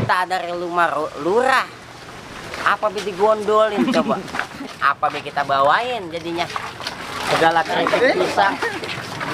perintah dari lurah. Apa bi digondolin coba? Apa bi kita bawain jadinya? Segala keripik pisang.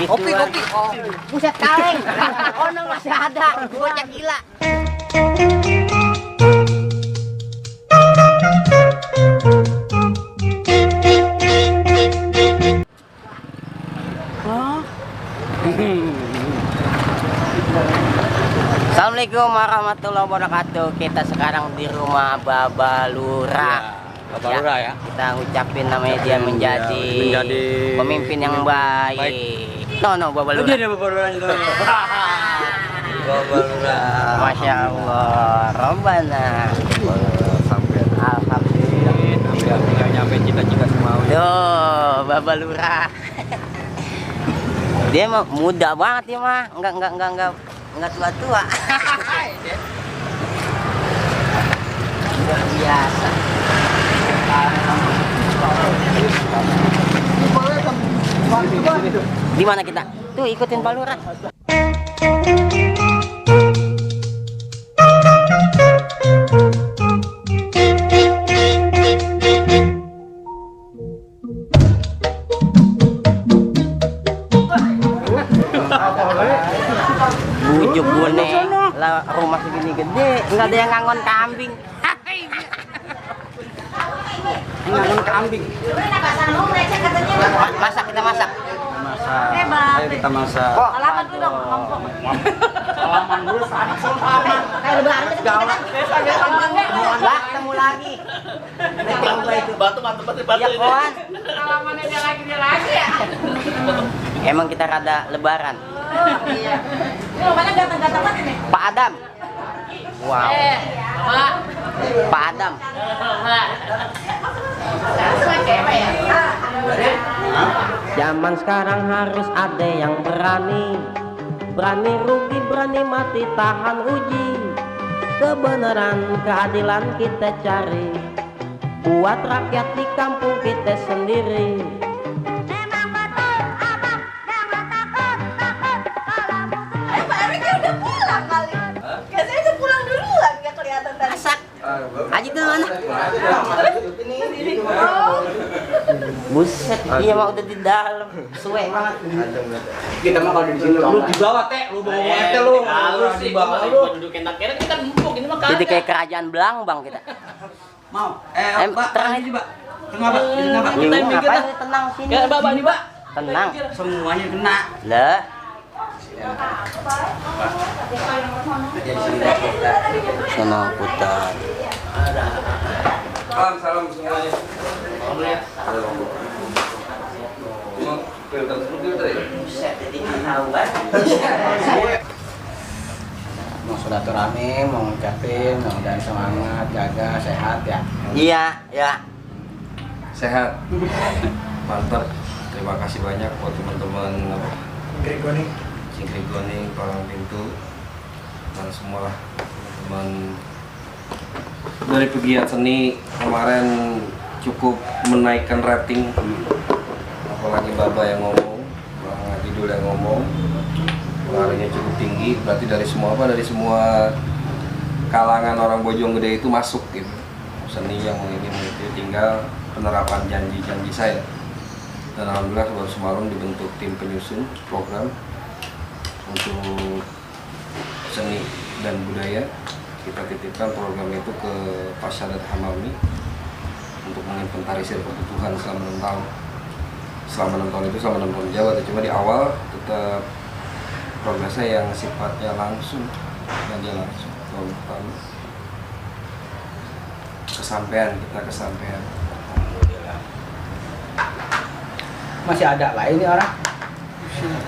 Kopi. Oh, buset kaleng. Ono masih ada. Bocah gila. Assalamualaikum warahmatullahi wabarakatuh. Kita sekarang di rumah Baba Lurah. Baba Lurah ya. Kita ucapin namanya dia menjadi pemimpin yang baik. No, Baba Lurah. Jadi Baba Lurah itu. Baba Lurah. Masya Allah. Robbana. Sampai Alhamdulillah. nyampe cita-cita semua. Duh, Baba Lurah. Dia mah muda banget ya mah. Enggak tua-tua. Luar biasa. Di mana kita? Tuh ikutin Pak Lurah. Bujuk bune lah rumah segini gede, nggak ada yang ngangon kambing. Ngangon kambing. Masak kita masak. Ayo kita masak. Halaman dulu dong, ngomong. Halaman dulu sana halaman. Kayak lebaran kita kan. Lah ketemu lagi. Batu. Ya kawan. Halamannya dia lagi ya. Emang kita rada lebaran. Iya. Ini rumahnya ganteng-ganteng banget nih. Pak Adam. Wow. Pak. Pak Adam. Sama cewek ya. Zaman sekarang harus ada yang berani. Berani rugi, berani mati, tahan uji. Kebenaran, keadilan kita cari. Buat rakyat di kampung kita sendiri. Pak Erik udah pulang kali. Biasanya udah pulang duluan, nggak kelihatan tadi. Masak. Haji tuh mana? Oh. Buset, iya mah udah di dalam. Suwe banget. Kita mah kalau di sini lu di bawah teh, lu bawa teh lu. Lu di bawah lu. Jadi kayak kerajaan Belambang kita. Mau. Mbak, Mbak, ini, Mbak. Tengah, Mbak. Di tengah, Mbak. Lu ngapain lu tenang sini? Kayak Mbak nih, Mbak. Tenang. Semuanya kena. Lah, sono putar. Salam semuanya. Buset, jadi ketahuan. Mau silaturahmi, mau ngucapin, mudah-mudahan semangat, jaga, sehat ya. Iya, ya. Sehat. Mantap. Terima kasih banyak buat teman-teman Cingkrigoni, Palang Pintu, dan semua teman dari pegiat seni kemarin cukup menaikkan rating, apalagi Baba yang ngomong, Bang Adidul yang ngomong, pengaruhnya cukup tinggi. Berarti dari semua kalangan orang Bojonggede itu masuk gitu, seni yang ini tinggal penerapan janji-janji saya. Dan alhamdulillah baru semalam dibentuk tim penyusun program untuk seni dan budaya. Kita titipkan program itu ke Pak Syadat Hamami untuk menginventarisir kebutuhan selama 6 tahun. Selama 6 tahun itu selama 6 tahun Jawa, cuma di awal tetap progresnya yang sifatnya langsung, dan dia langsung tahun kesampaian. Alhamdulillah. Masih ada lah ini orang.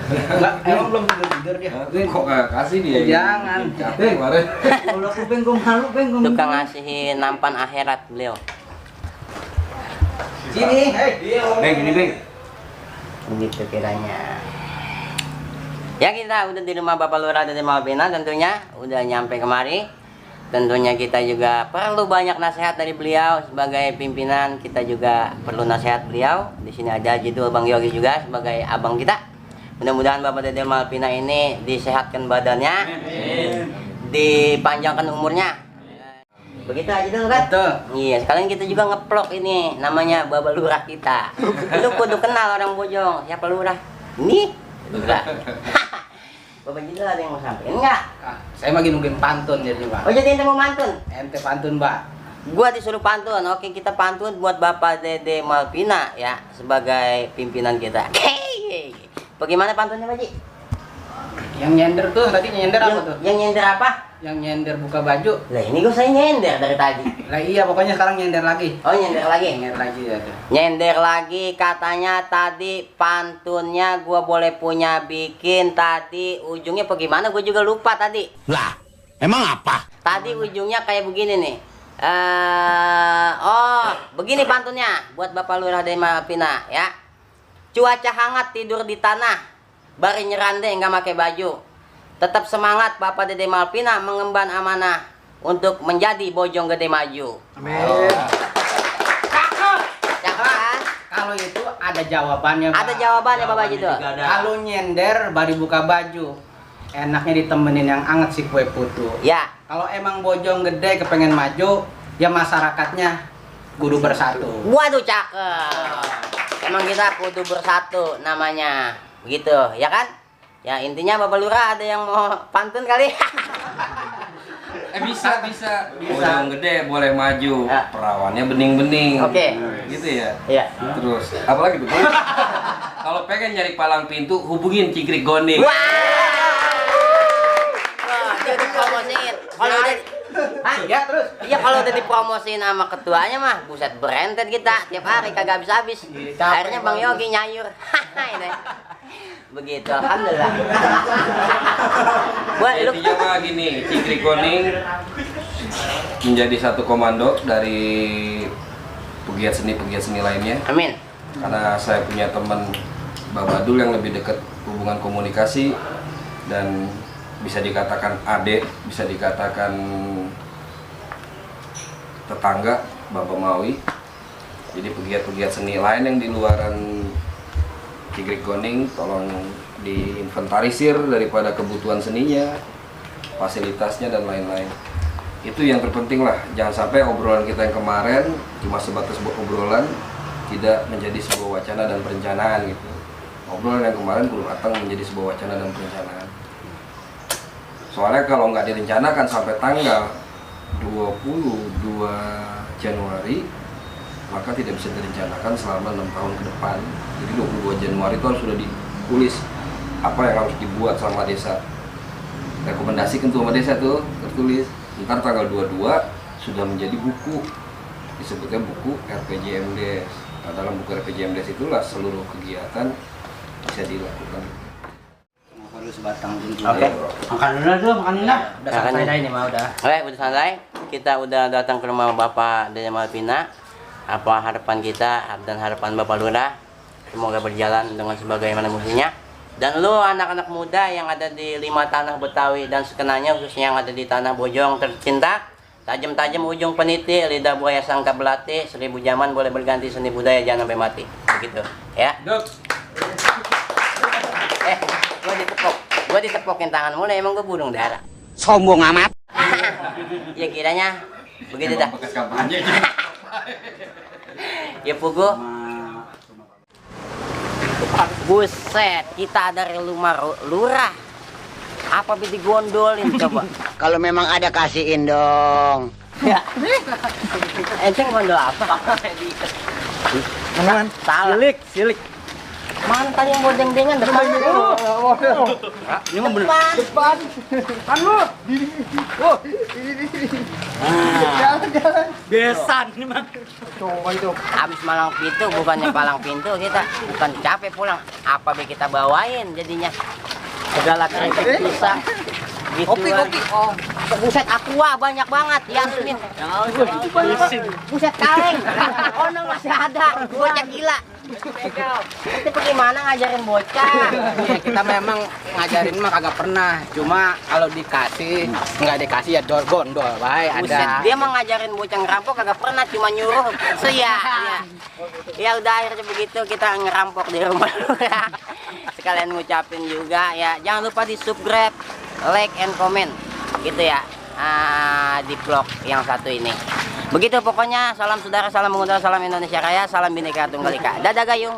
Enggak, emang belum tidur dia. Kok gak kasih dia? Jangan. Capek kemarin. Udah kuping gua malu, gua. Tukang ngasihin nampan akhirat beliau. Sini, Gini, Bang. Begitu kiranya. Ya, kita udah di rumah Bapak Lurah dan Malvina, tentunya udah nyampe kemari. Tentunya kita juga perlu banyak nasihat dari beliau sebagai pimpinan. Kita juga perlu nasihat beliau. Di sini ada Jidul Bang Yogi juga sebagai abang kita. Mudah-mudahan Bapak Dedel Malvina ini disehatkan badannya, dipanjangkan umurnya, Begitu aja dulu kan? Betul. Iya, sekalian kita juga ngeplok ini namanya Bapak Lurah kita. Lu kudu kenal orang Bojong. Siapa Lurah? Ini Lurah. Bapak Jidul ada yang mau sampein enggak? Saya lagi nungguin pantun jadi Pak. Oh, jadi ente mau mantun? Ente pantun Mbak. Gua disuruh pantun. Oke, kita pantun buat Bapak Dede Malvina ya sebagai pimpinan kita. Bagaimana pantunnya, Pak Ji? Yang nyender tuh tadi nyender apa tuh? Yang nyender apa? Yang nyender buka baju. Lah ini gue saya nyender dari tadi. Lah iya pokoknya sekarang nyender lagi. Oh, nyender lagi. Nyender lagi ya tuh. Nyender lagi katanya tadi pantunnya gua boleh punya bikin tadi ujungnya bagaimana gue juga lupa tadi. Lah, emang apa? Tadi ujungnya kayak begini nih. Begini pantunnya buat Bapak Lurah dari Malvina ya. Cuaca hangat tidur di tanah. Bari nyerandeng nggak pakai baju. Tetap semangat Bapak Dede Malvina mengemban amanah untuk menjadi Bojong Gede maju. Amin. Cakep kan? Kalau itu ada jawabannya. Ada jawabannya Bapak Jidul. Kalau nyender baru buka baju. Enaknya ditemenin yang anget si kue putu. Ya. Kalau emang Bojong Gede kepengen maju, ya masyarakatnya kudu bersatu. Waduh cakep. Emang kita kudu bersatu namanya. Begitu, ya kan? Ya intinya Bapak Lurah ada yang mau pantun kali? Bisa. Bojong Gede boleh maju. Ya. Perawannya bening-bening. Oke. Gitu ya. Iya. Terus apa lagi tuh? Kalau pengen nyari palang pintu, hubungin Cikrik Goning. Wah, dia dipromosiin. Kalau udah Ya terus. iya kalau udah dipromosiin sama ketuanya mah buset berentet kita tiap hari kagak habis-habis. Akhirnya Bang Yogi nyayur. Ini. Begitu, alhamdulillah. Wah, lu Intinya mah gini, Cikrik Goning menjadi satu komando dari pegiat seni lainnya. amin. Karena saya punya teman Babadul yang lebih dekat hubungan komunikasi dan bisa dikatakan adik, bisa dikatakan tetangga Bapak Mawi. Jadi pegiat-pegiat seni lain yang di luaran Cikrik Goning tolong diinventarisir daripada kebutuhan seninya, fasilitasnya dan lain-lain. Itu yang terpenting lah, jangan sampai obrolan kita yang kemarin cuma sebatas obrolan, tidak menjadi sebuah wacana dan perencanaan gitu. Obrolan yang kemarin belum matang menjadi sebuah wacana dan perencanaan. Soalnya kalau nggak direncanakan sampai tanggal 22 Januari, maka tidak bisa direncanakan selama 6 tahun ke depan. Jadi 22 Januari itu harus sudah ditulis apa yang harus dibuat sama desa. Rekomendasi ketua desa tuh tertulis. Ntar tanggal 22 sudah menjadi buku, disebutnya buku RPJMDes. Nah, dalam buku RPJMDes itulah seluruh kegiatan bisa dilakukan. Perlu sebatang dulu. Oke. Makan dulu tuh, makan dulu. Udah Makan santai dulu. dah ini mah udah. Oke, udah santai. Kita udah datang ke rumah Bapak Dede Malvina. Apa harapan kita dan harapan Bapak Lurah semoga berjalan dengan sebagaimana mestinya. Dan lu anak-anak muda yang ada di 5 tanah Betawi dan sekenanya khususnya yang ada di tanah Bojong tercinta, tajam-tajam ujung peniti, lidah buaya sangka belati, 1000 zaman boleh berganti seni budaya jangan sampai mati. Begitu, ya. Gua ditepokin tangan mulu emang gua burung darah. Sombong amat. Ya kiranya begitu dah. Bekas kampanye. Ya Pugu. Buset, kita ada rumah lurah. Apa biti gondolin coba? Kalau memang ada kasihin dong. Ya. Ente gondol apa? Mana? Salah. Silik. Mana tadi yang bodeng-dengan depan? Ini mah bener. Depan. Kan lu. Besan ini mah. Coba itu. Habis malang pintu bukannya palang pintu kita, bukan capek pulang. Apa be kita bawain jadinya? Segala keripik bisa. Gitu Kopi. Oh, buset aqua banyak banget Yasmin. Buset kaleng. Oh, no, masih ada. Bocah gila. Itu bagaimana ngajarin bocah? Ya, kita memang ngajarin mah kagak pernah. Cuma kalau dikasih nggak dikasih ya gondol baik Buset, ada. dia mau ngajarin bocah ngerampok kagak pernah, cuma nyuruh. Ya. Ya udah akhirnya begitu kita ngerampok di rumah lu ya. Sekalian ngucapin juga ya, jangan lupa di subscribe, like and comment gitu ya. di vlog yang satu ini. Begitu pokoknya, salam saudara, salam mengudara, salam Indonesia Raya, salam Bhinneka Tunggal Ika. Dadah gayung.